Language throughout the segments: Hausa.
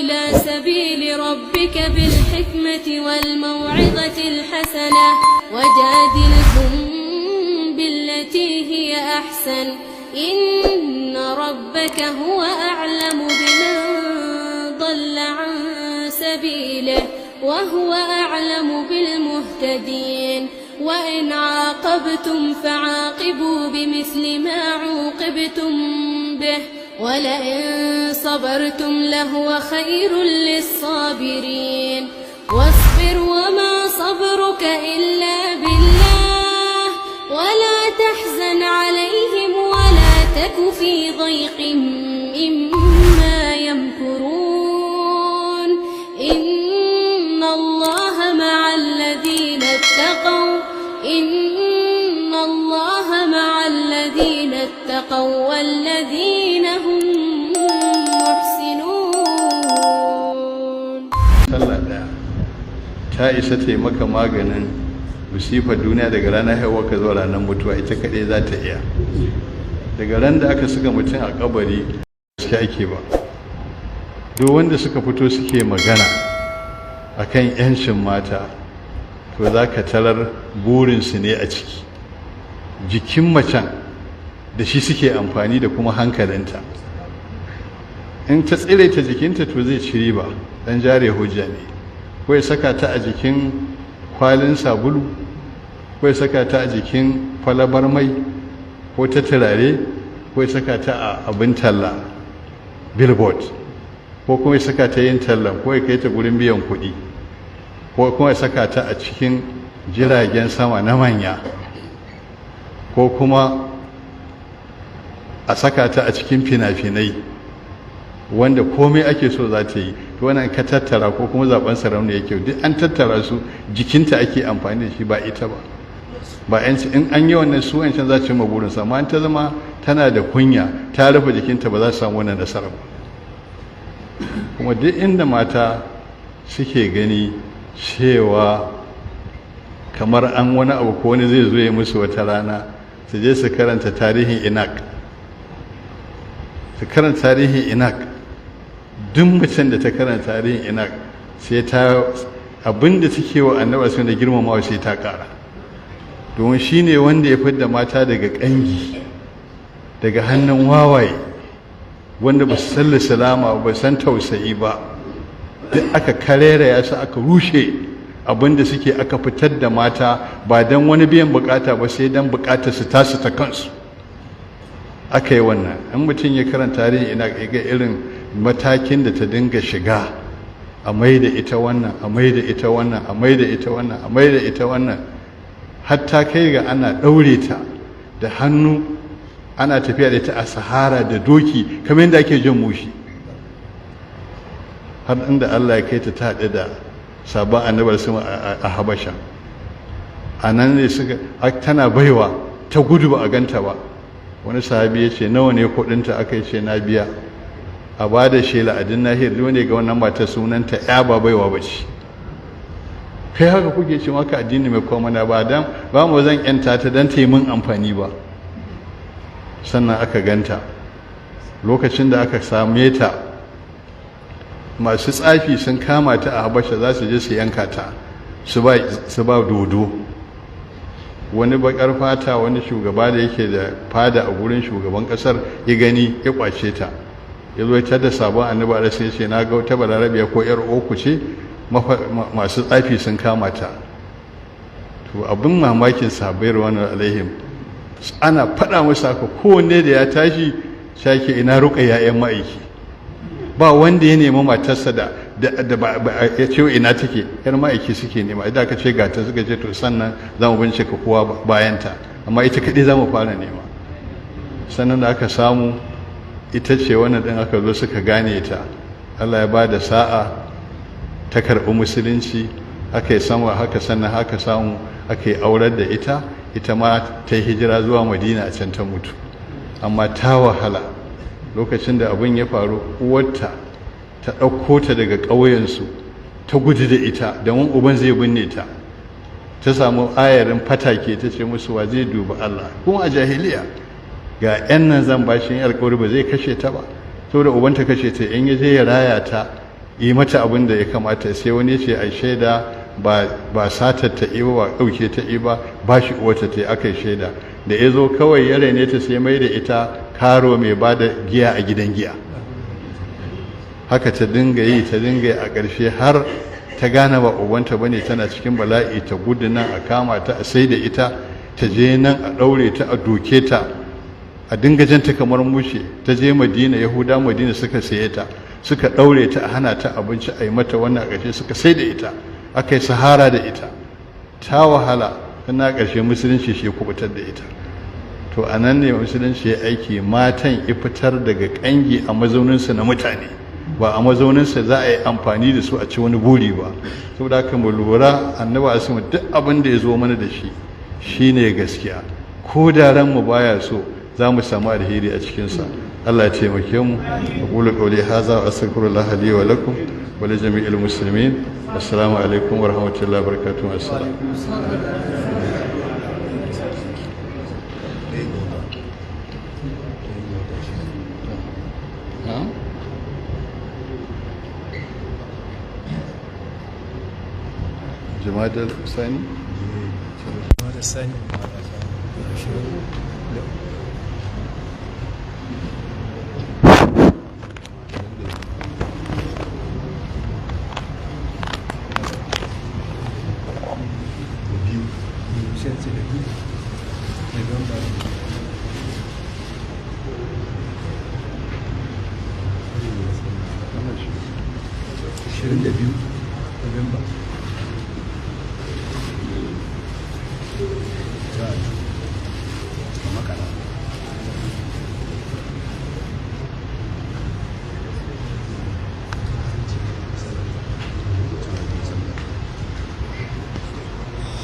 إلى سبيل ربك بالحكمة والموعظة الحسنة وجادلهم بالتي هي أحسن إن ربك هو أعلم بمن ضل عن سبيله وهو أعلم بالمهتدين. وإن عاقبتم فعاقبوا بمثل ما عوقبتم به ولئن صبرتم لهو خير للصابرين. واصبر وما صبرك إلا بالله ولا تحزن عليهم ولا تك في ضيق مما يمكرون. إن الله مع الذين اتقوا إن الله مع الذين اتقوا والذين هم محسنون. Sallah daya ta isa ta yi maka maganin musifar duniya daga ranar haihuwa ka zuwa ranar mutuwa, ita kaɗai za ta iya. Daga ran da aka saka mutum a kabari, gaske ake ba. Duk wanda suka fito suke magana akan 'yancin mata, to za ka tarar burinsu ne a ciki. Jikin macen da shi suke amfani da kuma hankalinta. In ta tsire ta jikinta, to zai ci riba, dan jare hujja ne, ko ya saka ta a jikin kwalin sabulu, ko ya saka ta a jikin kwalabar mai ko ta turare, ko ya saka ta a abin talla, billboard, ko kuma ya saka ta yin tallan, ko ya kai ta gurin biyan kuɗi, ko kuma ya saka ta a cikin jiragen sama na manya, ko kuma a saka ta a cikin fina-finai wanda komai ake so za ta yi. To, wannan ka tattara, ko kuma zaben sarauniya yake, duk an tattara su, jikinta ake amfani da shi, ba ita ba. Ba yanci in an yi wannan, su yancan za su cimma burinsa. Amma in ta zama tana da kunya, ta rufe jikinta, ba za su samu wannan nasara ba. Kuma duk inda mata suke gani cewa kamar an wani abu ko wani zai zo ya musu wata rana, su je su karanta tarihin Inak, su karanta tarihin Inak. Duk mutum da ta karanta tarihin Inak, sai ta abinda take wa Annaba sun da girmamawa sai ta kara, domin shi ne wanda ya fidda mata daga kangi, daga hannun wawaye wanda ba su san salama ba, san tausayi ba. Duk aka karera ya su, aka rushe abinda suke, aka fitar da mata ba don wani biyan bukata ba, sai don bukatar su tasu ta kansu aka yi wannan. In mutum ya karanta tarihin, ina ga irin matakin da ta dinga shiga, a mai da ita wannan, a mai da ita wannan, a mai da ita wannan, a mai da ita wannan, hatta kai ga ana ɗaure ta da hannu, ana tafiya da ita a Sahara da doki kamar yadda ake jan mushi, har inda Allah ya kai ta, ta haɗe da sabon annabar su a Habasha. A nan ne suka tana baiwa, ta gudu ba a ganta ba. Wani sahabi ya ce, "Nawa ne kudinta?" Aka yi ce, "Na biya." A ba da shela a din nahiyar, duk wanda ga wannan matar sunanta ya ba baiwa ba ce. Kai haka kuke ce maka addini mai koma na ba dan ba mu zan yanta ta dan ta yi min amfani ba. Sannan aka ganta. Lokacin da aka same ta, masu tsafi sun kama ta a Habasha, za su je su yanka ta su ba dodo. Wani bakar fata, wani shugaba da yake da fada a gurin shugaban kasar, ya gani, ya kwace ta, ya zo ta da sabon Annabi alaihi, sai ce, "Na ga wata Balarabiya ko yar oku ce, masu tsafi sun kama ta." To, abin mamakin sahabbai ruwanar alaihim, ana faɗa musu haka, kowanne da ya tashi shake, "Ina Ruƙayya 'yan ma'aiki?" Ba wanda ya nemi matarsa da ya ce, "Ina take?" Yar ma'aiki suke nema. Idan aka ce gata, suka ce, "To, sannan za mu bincika kowa bayanta, amma ita kaɗai za mu fara nema." Sannan da aka samu ita ce wannan ɗin, aka zo suka gane ta. Allah ya ba da sa'a, ta karɓi Musulunci, aka yi sama haka. Sannan haka samu aka yi aurar da ita. Ita ma ta yi hijira zuwa Madina, a can ta mutu, amma ta wahala. Lokacin da abin ya faru, uwarta ta ɗauko ta daga ƙauyensu, ta gudu da ita domin uban zai binne ta. Ta samu ayarin fatake, ta ce musu, "Wa zai duba Allah?" Kuma a jahiliya, ga 'yan nan zan ba shi alkawari ba zai kashe ta ba, saboda ubanta kashe ta in ya je ya raya ta. Yi mata abin da ya kamata. Sai wani ce a shaida ba satar ta ba, ba ɗauke ta ba, ba shi uwarta ta aka yi shaida. Da ya zo kawai ya raine ta, sai mai da ita karo mai ba da giya a gidan giya. Haka ta dinga yi, ta dinga yi, a ƙarshe har ta gane ba ubanta bane. Tana cikin bala'i, ta gudu nan a kama ta a sai da ita, ta je nan a ɗaure ta, a doke ta, a dinga janta kamar mushe. Ta je Madina, Yahuda Madina suka saye ta, suka ɗaure ta, a hana ta abinci, a yi mata wannan, a ƙarshe suka sai da ita, aka yi sahara da ita, ta wahala. Tana ƙarshe musulunci shi kubutar da ita. To a nan ne musulunci ya aiki, matan ya fitar daga ƙangi a mazauninsu na mutane, ba a mazauninsa za a yi amfani da su a ci wani buri ba. Saboda haka mu lura, Annabi asima duk abin da ya zo mana da shi shine gaskiya, ko da ranmu baya so, za mu samu alheri a cikinsa. Allah ya taimake mu. Aqulu qawli hadha wa astaghfirullah li wa lakum wa li jami'il muslimin. Assalamu alaikum wa rahmatullahi wa barakatuh. Assalam. Jumadal Sani. Jumadal Sani. 22 November.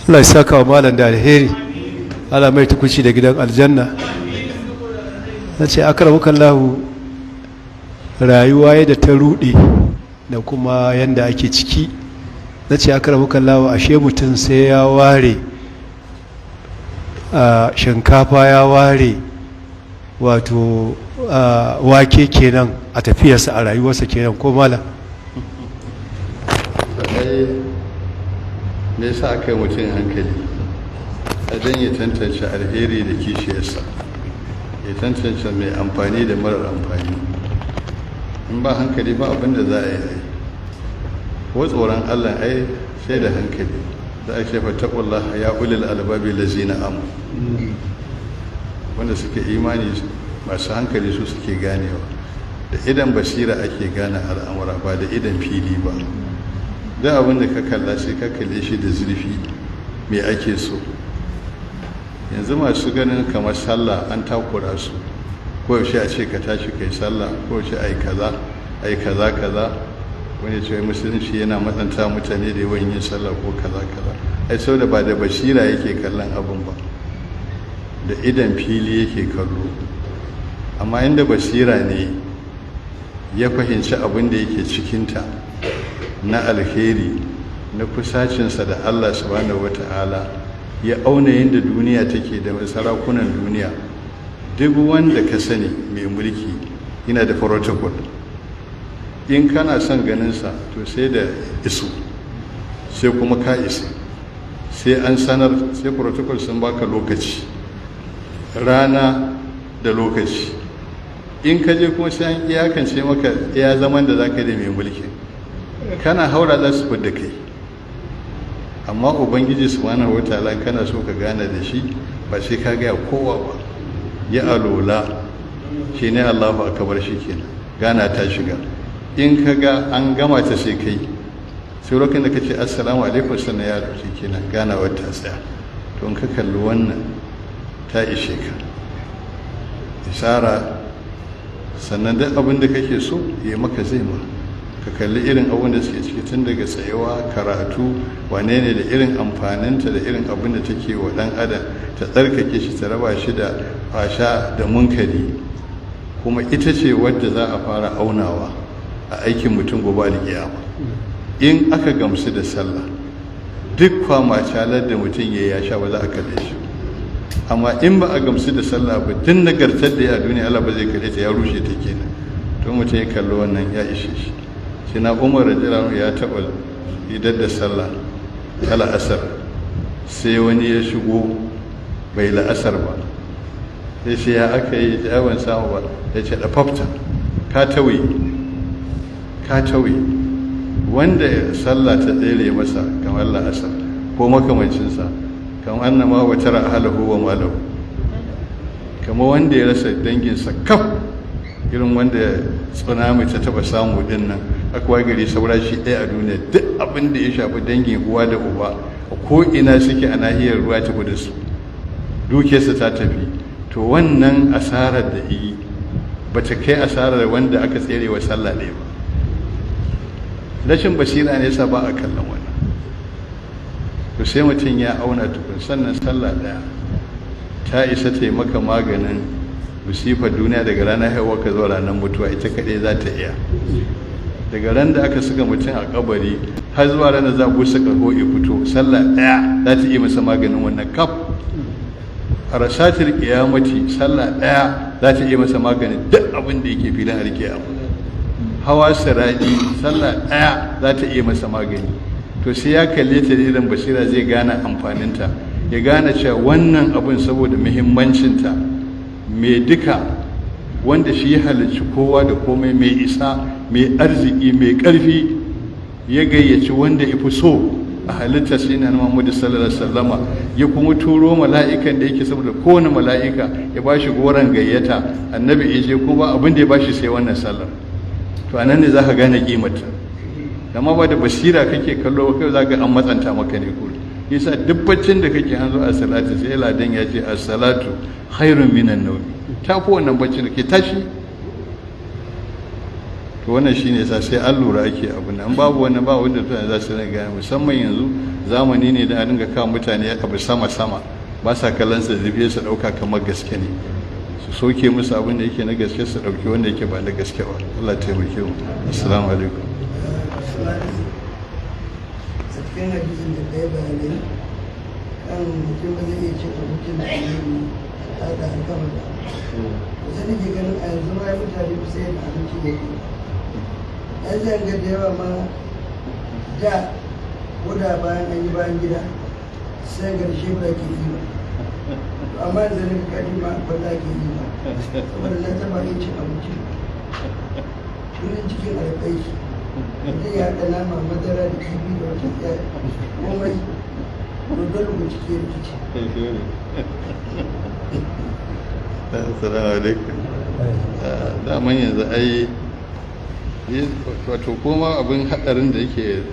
Allah ya saka wa malam da alheri, Allah mai tukuci da gidan aljanna. Na ce, akramakallahu, rayuwa yadda ta rude da kuma yadda ake ciki. Na ce, akramakallahu, ashe mutum sai ya ware shinkafa, ya ware wato wake kenan a tafiyarsa, a rayuwarsa kenan, ko malam? Me yasa aka yi mutum hankali? A don ya tantance alheri da kishiyarsa, ya tantance mai amfani da marar amfani. In ba hankali, ba abin da za a yi. Ko tsoron Allah ai sai da hankali. Za a ce fattaqullah ya ulil albabi lazina amu, wanda suke imani, masu hankali, su suke ganewa. Da idan basira ake gane al'amura, ba da idan fili ba. Da abin da ka kalla, sai ka kalle shi da zurfi, me ake so. Yanzu masu ganin kamar sallah an takura su, ko yaushe a ce ka tashi kai sallah, ko yaushe ai kaza, ai kaza kaza, wani ce musulunci yana matsanta mutane da yawan yin sallah ko kaza kaza. Ai saboda ba da basira yake kallon abin ba, da idan fili yake kallo. Amma inda basira ne, ya fahimci abin da yake cikinta na alheri, na kusacinsa da Allah subhanahu wata'ala, ya auna yadda duniya take da sarakunan duniya. Duk wanda ka sani mai mulki yana da protocol. In kana son ganinsa, to sai da isu, sai kuma ka isa, sai an sanar, sai protocol sun baka lokaci, rana da lokaci. In ka je kuma, sai an iyakance maka iya zaman da za ka da mai mulkin. Kana haura, za su da kai. Amma Ubangiji subhanahu wataala, kana so ka gane da shi, ba sai ka gaya kowa ba. Ya alola shi ne Allahu akbar, shi kenan gana ta shiga. In ka ga an gama ta, sai kai, sai lokacin da ka ce assalamu alaikum, sannan ya shi kenan ganawar ta tsaya. To in ka kalli wannan, ta ishe ka isara. Sannan duk abin da kake so ya maka, zai ma. Ka kalli irin abin da suke ciki, tun daga tsayewa, karatu, wane ne, da irin amfaninta, da irin abin da take wa dan adam, ta tsarkake shi, ta raba shi da fasha da munkari. Kuma ita ce wadda za a fara aunawa a aikin mutum gobe alkiyama. In aka gamsu da sallah, duk kwamacalar da mutum ya sha, ba za a kalle shi. Amma in ba a gamsu da sallah ba, duk nagartar da ya duniya, Allah ba zai kalle ta, ya rushe ta kenan. To mutum ya kalli wannan, ya ishe shi. Shi na Umar radiyallahu ya taɓa idar da sallah ta la'asar, sai wani ya shigo bai la'asar ba, sai shi ya aka yi ban samu ba. Ya ce da fafta ka tawaye, ka tawaye. Wanda sallah ta tsere masa kamar la'asar ko makamancinsa, kamar annama wa tara ahlahu wa malahu, kamar wanda ya rasa danginsa kaf, irin wanda tsunami ta taba samu din nan, aka waye gari saura shi ɗaya a duniya. Duk abin da ya shafi dangin uwa da uba ko ina suke a nahiyar ruwa ta da su, dukiyarsa ta tafi. To wannan asarar da yi ba ta kai asarar wanda aka tsere wa sallah ɗaya ba. Rashin basira ne yasa ba a kallon wannan. To sai mutum ya auna tukun, sannan sallah ɗaya ta isa ta yi maka maganin musifar duniya daga ranar haihuwa ka zuwa ranar mutuwa, ita kaɗai za ta iya. Daga ran da aka saka mutum a kabari har zuwa ranar za ku saka ko ya fito, sallah ɗaya za ta iya masa maganin wannan kaf. A rasatil kiyamati sallah ɗaya za ta iya masa maganin duk abin da yake filin alkiyama. Hawa siradi sallah ɗaya za ta iya masa magani. To sai ya kalle ta da irin basira zai gane amfaninta, ya gane cewa wannan abin saboda muhimmancinta mai duka, wanda shi ya halicci kowa da komai, mai isa, mai arziki, mai ƙarfi, ya gayyaci wanda ya fi so a halitta sai na Muhammadu sallallahu alaihi wasallama, ya kuma turo mala'ikan da yake saboda kowane mala'ika ya ba shi goron gayyata, annabi ya je kuma abin da ya ba shi sai wannan sallar. To anan ne za ka gane kimarta. Amma ba da basira kake kallo kai za ka an matsanta maka ne kuri. Yasa duk baccin da kake an zo a salatu sai ladan ya ce as-salatu khairun minan nawm, ta fi wannan baccin da ke tashi. To wannan shine yasa sai an lura ake abu nan. Babu wannan ba wanda mutane za su rinka gane, musamman yanzu zamani ne da a dinga kawo mutane abu sama sama, ba sa kallon sa zube su dauka kamar gaske ne, su soke musu abin da yake na gaske su dauki wanda yake ba na gaske ba. Allah taimake mu. Assalamu alaikum. A cikin hadisin da ɗaya bayanai kan mutum ba zai iya cin abincin da annabi da alkama ba. Sai nake ganin a yanzu ma mutane ba sai da abinci da ke. Yan zan ga da yawa ma da ko da bayan an yi bayan gida sai ga da shebura ke yi ba. Amma yanzu na ga kaji ma kwalla ke yi ba. Saboda na taɓa iya cin abinci. Kullum cikin alƙai. Mutum ya haɗa nama, madara da kifi da wata tsaya komai, to dole ku cike rikici. Assalamu alaikum. Daman yanzu ai wato kuma abin hadarin da yake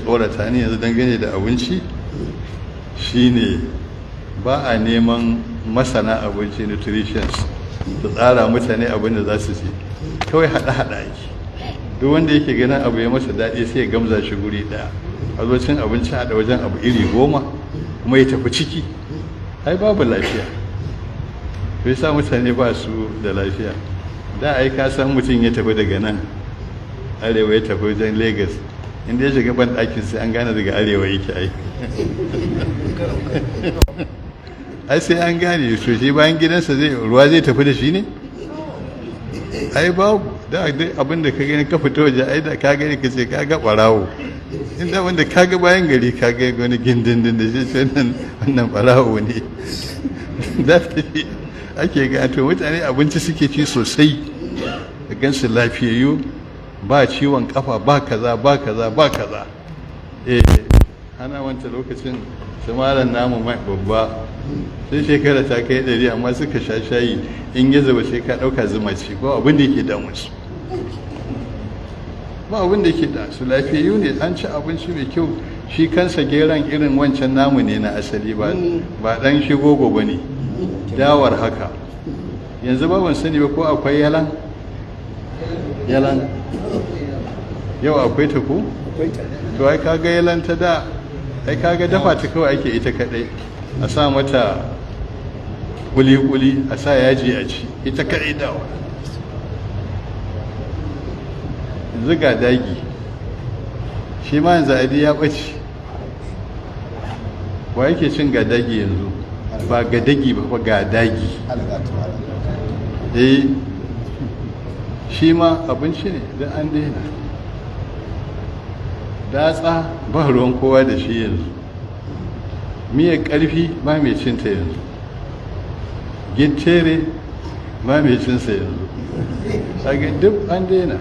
tsorata ne yanzu dangane da abinci shine ba a neman masana abinci, nutritions, su tsara mutane abin da za su ci, kawai haɗa-haɗa ake. Duk wanda yake ganin abu ya masa daɗi sai ya gamza shi guri ɗaya, a zo cin abinci haɗa wajen abu iri 10 kuma ya tafi ciki, ai babu lafiya. To yasa mutane ba su da lafiya. Da ai ka san mutum ya tafi daga nan arewa ya tafi wajen Lagos, inda ya shiga ban ɗakin sai an gane daga arewa yake ai. Ai sai an gane. To shi bayan gidansa zai ruwa zai tafi da shi ne? Ai babu. Da duk abin da ka gani ka fito waje ai da ka gani ka ce ka ga barawo, inda wanda ka ga bayan gari ka ga wani gindindin da shi ce wannan barawo ne. Da ake ga to mutane abinci suke ci sosai, da gansu lafiyayyu, ba ciwon kafa, ba kaza ba kaza ba kaza. Eh ana wancan lokacin samaran namu mai babba sai shekara ta kai 100 amma suka sha shayi in ya zuba sai ka ɗauka zuma ce, ko abin da yake damun su ba abin da yake da su, lafiyayyu ne, an ci abinci mai kyau. Shi kansa geran irin wancan namu ne na asali, ba ba dan shigogo ba ne, dawar haka. Yanzu ba ban sani ba ko akwai yalan yalan yau akwai ta ko? To ai kaga yalan ta da, ai kaga dafa ta kawai ake ita kadai, a sa mata kuli-kuli, a sa yaji a ci ita kadai dawa. Yanzu ga dagi shi ma yanzu adi ya ɓace. Wa yake cin gadagi yanzu? Ba gadagi ba fa, gadagi. Eh shi ma abinci ne da an daina. Datsa ba ruwan kowa da shi yanzu. Miyar ƙarfi ba mai cinta yanzu. Gittere ba mai cinsa yanzu. Kaga duk an daina.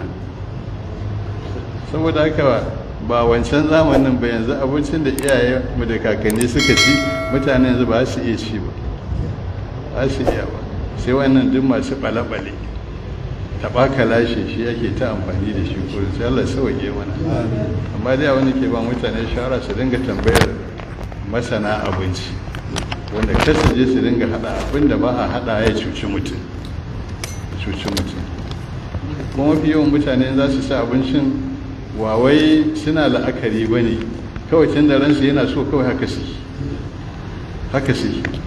Saboda haka ba wancan zamanin ba, yanzu abincin da iyaye mu da kakanni suka ci, mutane yanzu ba su iya ci ba, ba su iya ba. Sai wannan duk masu bale-bale taɓa kalashe shi yake ta amfani da shi ko sai Allah sauke mana. Amma dai abin da ke ba mutane shawara, su dinga tambayar masana abinci, wanda kar su je su dinga hada abin da ba a hada ya cuci mutum, cuci mutum. Kuma mafi yawan mutane za su sa abincin wawai suna la'akari ba ne, kawai tun da ransu yana so kawai haka suke, haka suke.